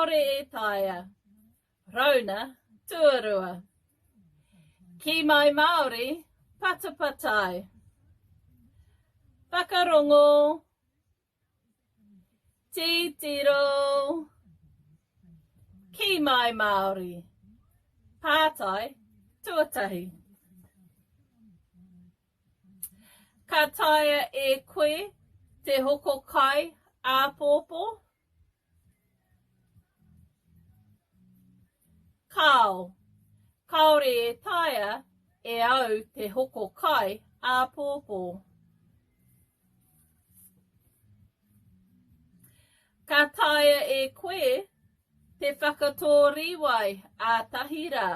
Kāore e taea. Rauna tuarua. Kī mai Māori, patapatai. Whakarongo. Titiro. Kī mai Māori. Pātai tuatahi. Ka taea e koe te hoko kai āpōpō? Kāo. Kāore e taea e au te hoko kai āpōpō. Ka taea e koe te whakatō rīwai ā-tahi rā?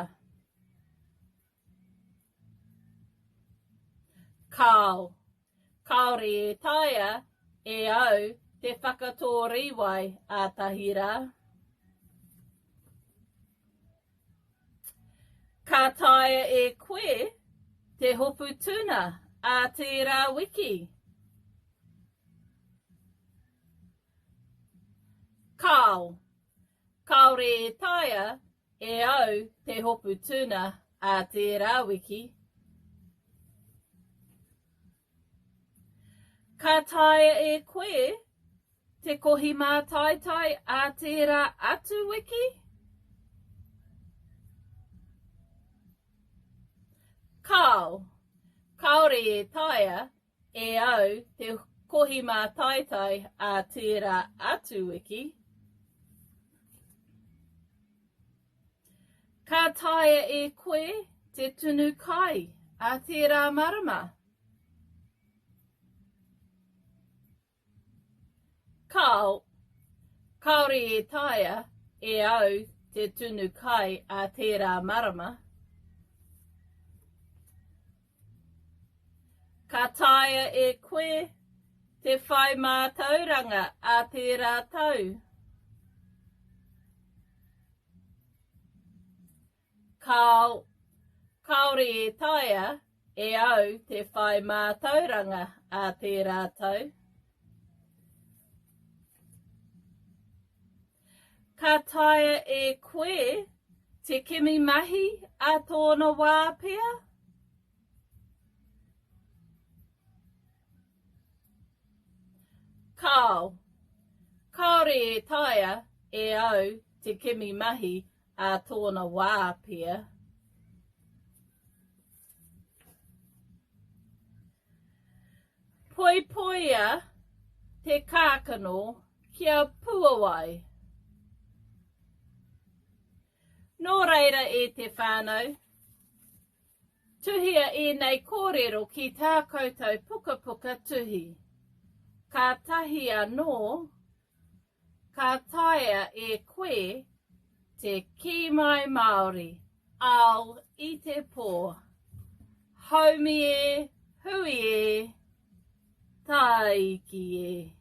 Kāo. Kāore e taea e au te whakatō rīwai ā-tahi rā. Ka taea e koe te hopu tuna ā tērā wiki? Kāo. Kāore e taea e au te hopu tuna ā tērā wiki. Ka taea e koe te kohi mātaitai ā tērā atu wiki? Kāo. Kāore e taea e au te kohi mātaitai ā tērā atu wiki. Ka taea e koe te tunu kai ā tērā marama? Kāo. Kāore e taea e au te tunu kai ā tērā marama. Ka taea e koe te whai mātauranga ā tērā tau? Kāo. Kāore e taea e au te whai mātauranga ā tērā tau. Ka taea e koe te kimi mahi ā tōna wā pea? Kāo. Kāore e taea e au te kimi mahi ā tōna wā pea. Poipoia te kākano kia puawai. Nō reira e te whānau, tuhia ēnei kōrero ki tā koutou pukapuka tuhi. Kātahi anō Ka taea e koe te kī mai Māori, ao i te pō. Haumi e, hui e, tāiki e.